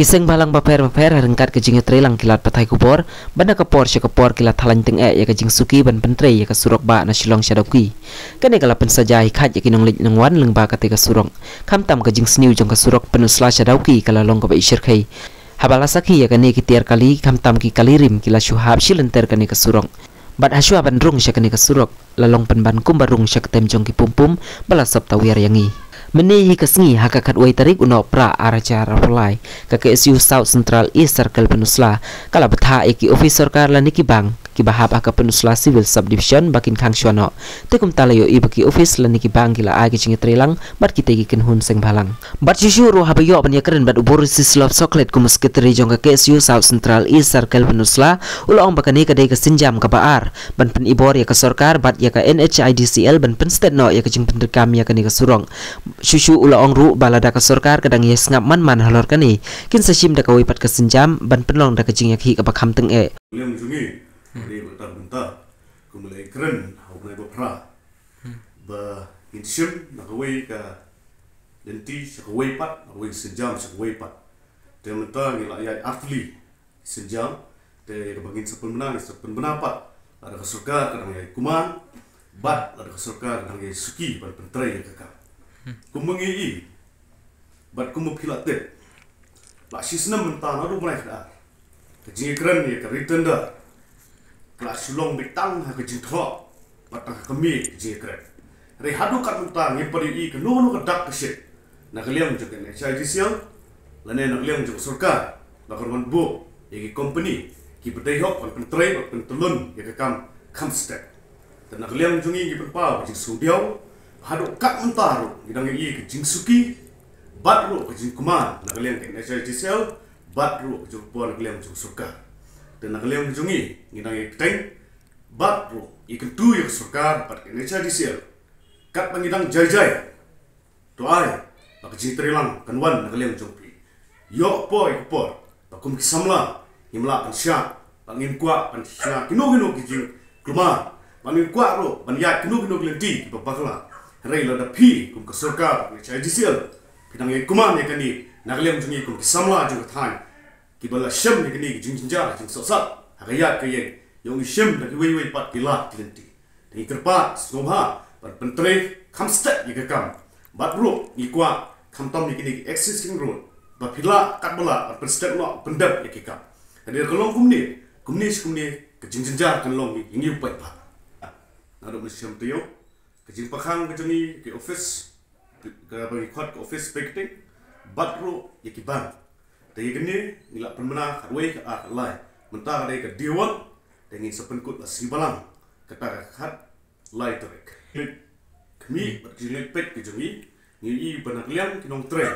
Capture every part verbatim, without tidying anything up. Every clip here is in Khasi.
Ki seng bhalang bapher bapher ha ryngkat ka jingïatreilang ki la pathai khubor, ba na ka por sha ka por ki la thalang tyngeh ïa ka jingsuki ban pyntrei ïa ka surok ba na Shillong sha Dawki. Kane ka la pynsaja hi khat ïa ki nongleit nongwan lyngba kata ka surok. Khamtam ka jingsniew jong ka surok Pynursla sha Dawki ka la long kaba ishyrkhei. Haba la sakhi ïa kane ki tiar kali, khamtam ki kali rim ki la shu hap shi lynter kane ka surok. Bad hashwa ban rung sha kane ka surok, la long pynban kumba rung sha ka tem jong ki pumpum ba la sop tawiar ïa ngi. Mynne hi ka sngi ha ka khatwei tarik u Nohprah ar hajar arphew lai, ka K S U South Central East Circle Pynursla ka la bthah ïa ki ophis sorkar lane ki bank kiba hap ha ka Pynursla Civil Subdivision ba kin khang shwa noh. Te kumta la ïohi ba ki ophis lane ki bank ki la ai ka jingïatreilang bad kita ki kynhun seng bhalang. Bad shuh shuh ruh haba ïoh ban ïakren bad u Borisislav Sokhlet kum u Secretary jong ka K S U South Central East Circle Pynursla, u la ong ba kane ka dei ka sienjam kaba ar ban pynibor ïa ka sorkar bad ïa ka N H I D C L ban pynstet noh ïa ka jingpyntreikam ïa kane ka surok. Shuh shuh u la ong ruh ba lada ka sorkar ka dang ïai sngap man man halor kane, kin sa shim da kawei pat ka sienjam ban pynlong da ka jingïakhih kaba kham tyngeh. Liang jong ngi, dei ba ta bynta, kum lei kren ha u bnai ba phra, ba ngin shim na kawei ka lynti sha kawei pat, na kawei ka sienjam sha kawei pat. Te mynta ngi la ïaid artylli sienjam, te kaba ngin sa pynbna, ngin sa pynbna pat lada ka sorkar ka dang ïai kuman bad lada ka sorkar ka dang ïai suki ban pyntrei ïa ka kam. Kumba ngi i bad kumba phi la tip, la shi snem mynta naduh u bnai khatar, ka jingïakren ïa ka retender ka la shu long beit tang ha ka jingthoh bad tang ha ka mih ka jingïakren. Hynrei haduh kat mynta ngim pat ïohi kano kano ka dak ka shit na ka liang jong ka N H I D C L lane na ka liang jong ka sorkar ba kan wan buh ïa ki company kiba dei hok ban pyntrei bad pyntlun ïa ka kam kham stet. Te na ka liang jong ngi ngi pynpaw ka jingsngewdiaw, haduh kat mynta ruh ngi dang ïohi ka jingsuki bad ruh ka jingkuman na ka liang ka N H I D C L bad ruh ka jingpynpaw na ka liang jong ka sorkar. Te na ka liang jong ngi ngi dang ïai kyrteng bad ruh ïakyntu ïa ka sorkar bad ka N H I D C L, katba ngi dang jai jai, to ai ba ka jingtreilang kan wan na ka liang jong phi. Ïoh poi ka por ba kum ki samla ngim lah ban shah, ba ngim kwah ban shna kino kino ki jingkulmar, ba ngim kwah ruh ban ïaid kino kino ki lynti kiba bakla. Hynrei lada phi kum ka sorkar, N H I D C L, phi dang ïai kuman ïa kane na ka liang jong ngi kum ki samla jong ka thaiñ kiba la shem ïa kane ka jingjynjar jingsohsat ha ka ïaid ka ïeng, ïoh ngi shem da kiwei wei pat ki lad ki lynti. Te ngi kyrpad sngewbha ban pyntrei kham stet ïa ka kam. Bad ruh ngi kwah khamtam ïa kine ki existing road ba phi lah katba lah ban pynstep noh pyndep ïa ki kam. Hadien ka long kumne, kumne shi kumne ka jingjynjar kan long ïa ngi u paidbah. Naduh mynshem taïew, ka jingpynkhang ka jong ngi ki office, kaba ngi khot ka office picketing bad ruh ïa ki bank. Te ïa kine ngi la pynbna khatwei, khatar, khatlai. Mynta ka dei ka D one, te ngin sa pynkut la sngi Balang, kata ka khatlai tarik. Khmih bad ka jingleit peit ka jong ngi, ngi ïohi ba na ka liang ki nongtrei,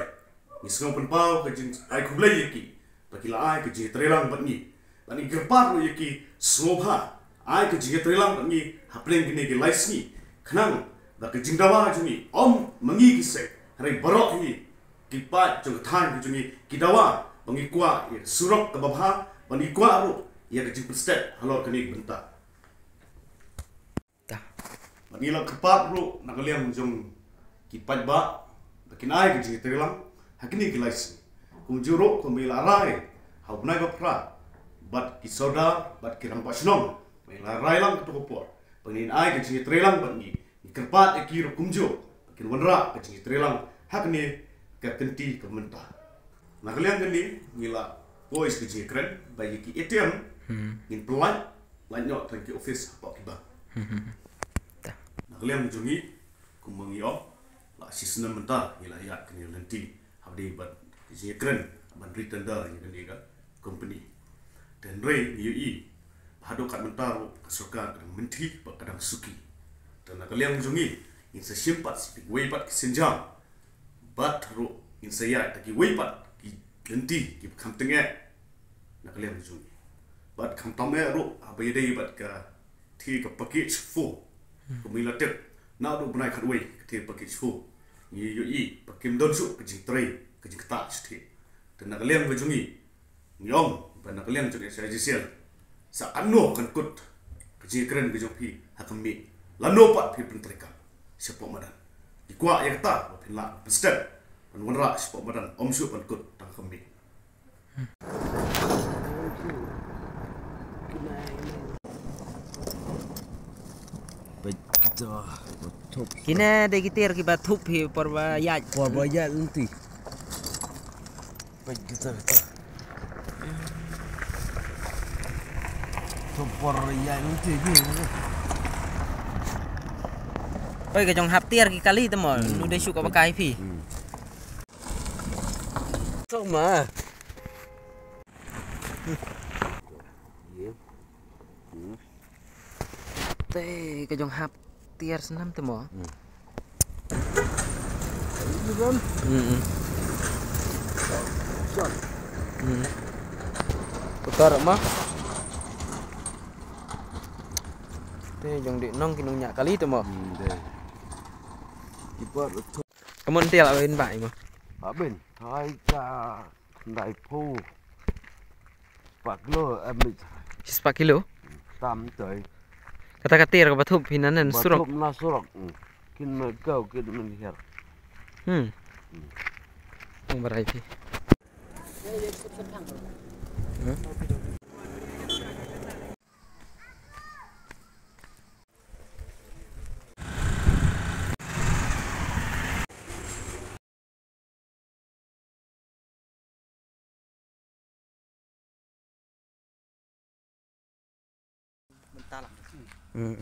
ngi sngew pynpaw ka jingai khublei ïa ki ba ki la ai ka jingtreilang bad ngi. Bad ngi kyrpad ruh ïa ki sngewbha ai ka jingtreilang bad ngi hapdeng kine ki lai sngi, khnang ba ka jingdawa jong ngi, ym ma ngi ki seng, hynrei baroh hi ki paid jong ka thaiñ ka jong ngi ki dawa ba ngi kwah ïa ka surok kaba bha, ba ngi kwah ruh ïa ka jingpynstep halor kane ka bynta. Bad ngi la kyrpad ruh na ka liang jong ki paidbah ba kin ai ka jingtreilang ha kine ki lai sngi. Kumjuh ruh kumba ngi la rai ha u bnai ba phra bad ki sordar bad ki rangbah shnong ba ngi la rai lang katto ka por ba ngin ai ka jingtreilang bad ngi, ngi kyrpad ïa ki ruh kumjuh ba kin wanrah ka jingtreilang ha kane ka kynti ka mynta. Na ka liang kane ngi la poi ka jingkren ba ïa ki A T M ngin pynlait, lait noh tang ki office hapoh ki bank. Na ka liang jong ngi, kumba ngi ong, la shi snem mynta ngi la ïaid kane lynti hapdeng bad ka jingkren ban retender ïa kane ka company. Te hynrei ngi ïohi ba haduh kat mynta ruh ka sorkar ka dang mynthi bad ka dang suki. Te na ka liang jong ngi, ngin sa shim pat sa kiwei pat ki sienjam bad ruh ngin sa ïaid da kiwei pat ki lynti kiba kham tyngeh na ka liang jong ngi. Bad khamtam eh ruh haba ïadei bad ka thie ka package four, kumba ngi la tip, naduh bnai khatwei ka thie package four, ngi ïohi ba kim don shuh ka jingtrei, ka jingktah shathie. Te na ka liang ka jong ngi, ngi ong ba na ka liang jong N H I D C L, sa katno kan kut ka jingkren ka jong phi ha ka mih, lano pat phi pyntreikam shapoh madan. Ngi kwah ïa kata ba phin lah pynstep ban wanrah shapoh madan, ym shuh ban kut tang ha ka mih. To, ba thup. Kine dei ki tiar kiba thup hi por ba ïaid. Por ba ïaid lynti. Peit kita, kita. Thup por ïaid lynti hi. Peit ka jong hap tiar ki kali te mo. Hmm. Nu dei shu kaba kai phi. Hmm. Sok ma. Te ka jong hap tiar snam te mo. Hmm. Hmm, hmm. Hmm. Putar ma. Te jong dei nong ki nongñiah kali te mo. Hmm, dei. Ki por. Ka mon tiar la win bai mo. Abin, hai ka. Ndai phu. Spah kilo, em, spah kilo? Tam toi. Kata ka tiar kaba thup hi nanen surok. Ba thup na surok. Hmm. Kin me kau, kin me hiar. Hmm. Hmm. Ang barai phi. Hmm? Hmm.